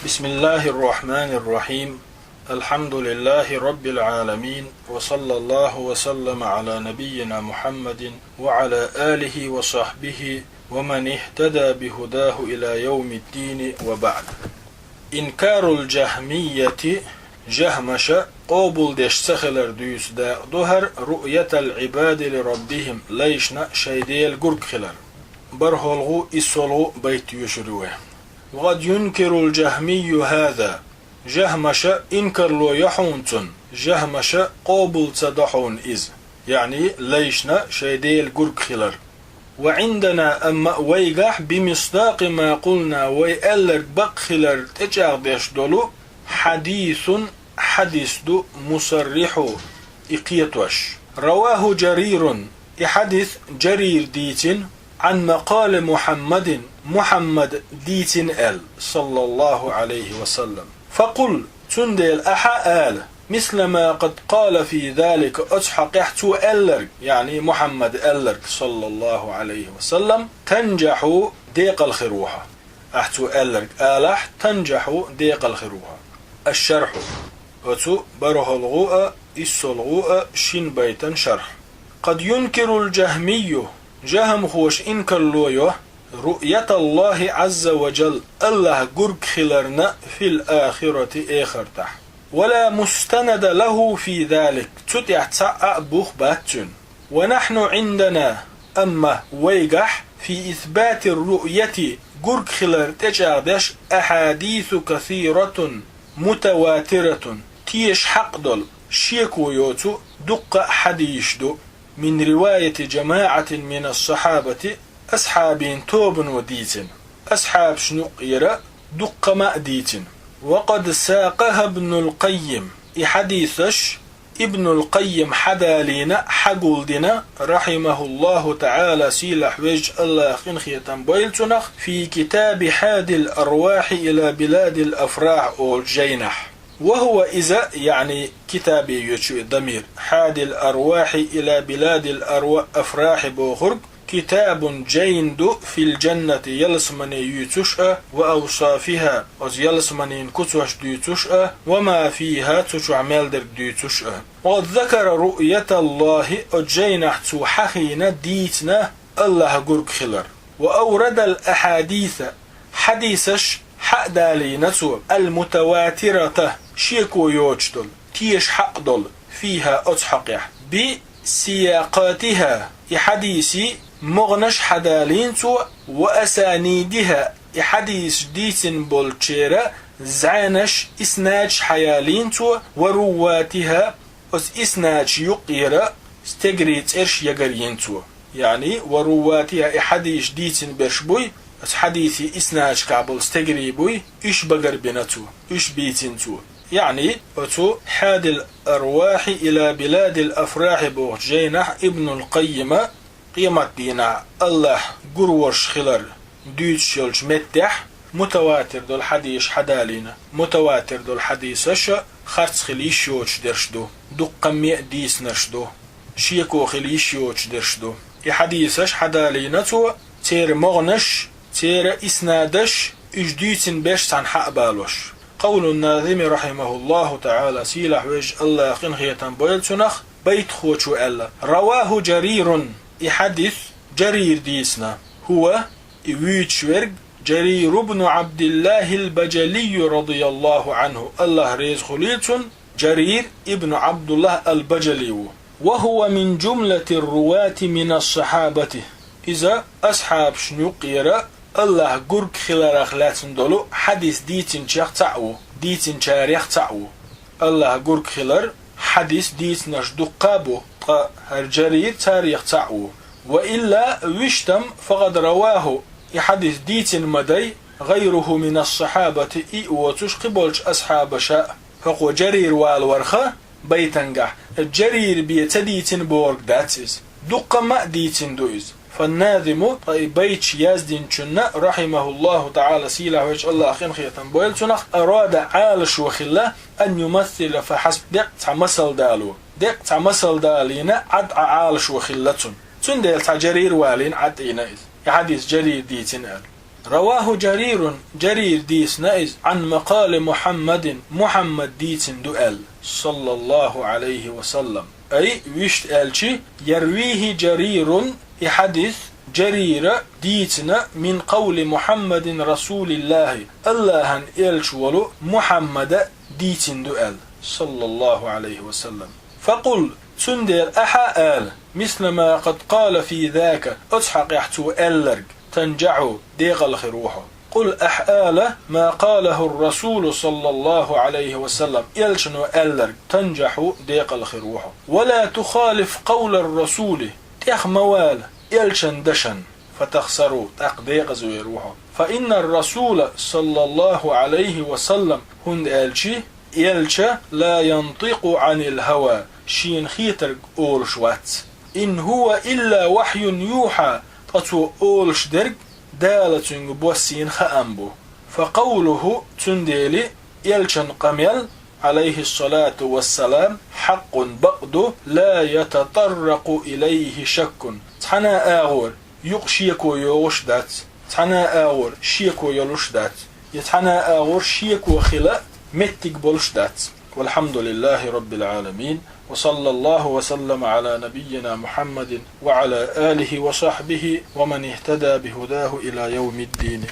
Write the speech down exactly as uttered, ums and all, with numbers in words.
بسم الله الرحمن الرحيم. الحمد لله رب العالمين، وصلى الله وسلم على نبينا محمد وعلى آله وصحبه ومن اهتدى بهداه إلى يوم الدين، وبعد. إنكار الجهمية, жахӀмаша къобалдеш ца хилар дуьйцу дакъа ду хӀара, رؤية العباد لربهم, лайшна шайн Дела гург хилар. БархӀолгӀа, иссолгӀа байт йоьшур ю вай. وقد ينكر الجهمي هذا. ЖахӀмаша инкарло йо хьуна цунна, жахӀмаша къобал ца до хьуна иза, яъни лайшна шайн Дела гург хилар. وعندنا, амма вайгахь, بمصداق ما قلنا, вай аьлларг бакъ хилар тӀечӀагӀдеш долу, حديث, хьадис ду, مصرح, и кхетош. رواه جرير, и хьадис Жарира дийцина, عن مقال محمد, Мухьаммада дийцина аьлла, صلى الله عليه وسلم. فقل, цундела ахьа ала, مثل ما قد قال في ذلك, оцу хьокъехь цо аьлларг, яъни Мухьаммада аьлларг, صلى الله عليه وسلم, تنجح, декъала хир ву хьо. Ахьа цо аьлларг алахь, تنجح, декъала хир ву хьо. الشرح. Оцу бархӀолгӀа а, иссолгӀа а шин байтан шархь. قد ينكر الجهمي, жахӀмхоша инкарло йо, رؤية الله عز وجل, АллахӀ гург хиларна, في الآخرة, эхартахь. ولا مستند له في ذلك, цу тӀехь цхьа а бух бац цуьнан. ونحن عندنا, амма вайгахь, في إثبات الرؤية, гург хилар тӀечӀагӀдеш, أحاديث كثيرة متواترة, теша хьакъ долу, шеко йоцу дуккха а хьадисаш ду, من رواية جماعة من الصحابة, асхьабийн тобано дийцина, асхьабашна юкъера дуккха ма а дийцина. وقد ساقها ابن القيم, и хьадисаш Ибнул Къаййим хьадалийна, хьагулдина, رحمه الله تعالى, сийлахь везачу АллахӀа къинхетам бойла цунах, في كتاب حادي الأرواح إلى بلاد الأفراح олучу жайнахь. وهو, иза, яъни китабе йоьдуш ю и дамир, حادي الأرواح إلى بلاد الأروا-, أفراح бохург, كتاب, жайн ду, في الجنة, ялсамане юьйцуш а, وأوصافها, оцу ялсаманин куцаш дуьйцуш а, وما فيها, цу чохь мел дерг дуьйцуш а. وقد ذكر رؤية الله, оцу жайнахь цо хьахийна, дийцина АллахӀ гург хилар. وأورد الأحاديث, хьадисаш хьа а далийна цо, المتواترة, шеко йоцуш долу, теша хьакъ долу, فيها, оцу хьокъехь, بسياقاتها, и хьадисийн могӀанаш хьадалийна цо, وأسانيدها, и хьадисаш дийцина болчеран зӀенаш, иснадаш хьаялийна цо, ورواةها, оцу иснадаш юкъера стегарийн цӀераш ягарйина цо. Яъни, ورواةها, и хьадисаш дийцина берш буй, оцу хьадисийн иснадашкахь болу стегарий буй, уьш багарбина цо, уьш бийцина цо. Яъни, оцу حادي الأرواح إلى بلاد الأفراح бохучу жайнахь Ибнул Къаййима къематдийнахь АллахӀ гур волуш хилар дуьйцуш йолчу меттехь мутаватир долу хьадисаш хьадалийна. Мутаватир долу хьадисаш а харц хила йиш йоцуш дерш ду, дуккха ме а дийцинарш ду, шеко хила йиш йоцуш дерш ду. И хьадисаш хьадалийна цо, церан могӀанаш, церан иснадаш, уьш дуьйцина берш цхьаьна хьа а балош. قول الناظم رحمه الله تعالى, сийлахь везачу АллахӀа къинхетам бойла цунах, байтхочо аьлла: رواه جرير, и хьадис Жарира дийцина. هو, и вуьйцуш верг, جرير بن عبد الله البجلي رضي الله عنه, АллахӀ реза хуьлийла цунна, Жарир ибн ӀабдуллахӀ ал-Бажали ву. وهو من جملة الرواة من الصحابة. Иза асхьабашна юкъера АллахӀ гург хиларах лаьцна долу хьадис дийцинчех цхьаъ ву, дийцинчарех цхьаъ ву. АллахӀ гург хилар хьадис дийцинарш дуккха а бу, ткъа хӀара Жарир царех цхьаъ ву. وإلا, вуьштам, فقد رواه, и хьадис дийцина ма дай, غيره من الصحابة, и а воцуш кхиболчу асхьабаша а. ХӀокхо Жарир валаварх байтангахь, Жарир бен ца дийцина бохург дац иза. Дуккха ма а дийцина ду иза. فالناظم, ткъа и байташ яздинчунна, رحمه الله تعالى, сийлахь везачу АллахӀа къинхетам бойла цунах, أراد, Ӏалашо хилла, أن يمثل فحسب, деккъа цхьа масал дало, деккъа цхьа масал далийна, Ӏад Ӏа Ӏалашо хилла цунна. Цундела цхьа Жарир валийна Ӏад Ӏийна иза. И хьадис Жарира дийцина аьлла. رواه جرير, Жарира дийцина иза, عن مقال محمد, Мухьаммада дийцина ду аьлла, صلى الله عليه وسلم. Ай, вуьшта аьлча, يرويه جرير, и хьадис Жарира дийцина, من قول محمد رسول الله, АллахӀан элча волу Мухьаммада дийцина ду аьлла, صلى الله عليه وسلم. فقل, цундела ахьа а ала, مثل ما قد قال في ذاك, оцу хьакъехь цо аьлларг, تنجح, декъала хир ву хьо. قل, ахьа ала, ما قاله الرسول صلى الله عليه وسلم, элчано аьлларг, تنجح, декъала хир ву хьо. ولا تخالف قول الرسول, тӀех ма вала элчан дашан, فتخسر, тӀаккха декъаза вер ву хьо. فإن الرسول صلى الله عليه وسلم, хӀунда аьлча элча, لا ينطق عن الهوى, шена хетарг олуш вац. إن هو إلا وحي يوحى, ткъа цо олуш дерг Дала цуьнга боссийна хаам бу. فقوله, цундела элчан къамел, عليه الصلاة والسلام, حق, бакъ ду, لا يتطرق إليه شك, цхьана а агӀор юкъа шеко йогӀуш дац, цхьана а агӀор шеко йолуш дац, я цхьана а агӀор шеко хила меттиг болуш дац. والحمد لله رب العالمين، وصلى الله وسلم على نبينا محمد وعلى آله وصحبه ومن اهتدى بهداه إلى يوم الدين.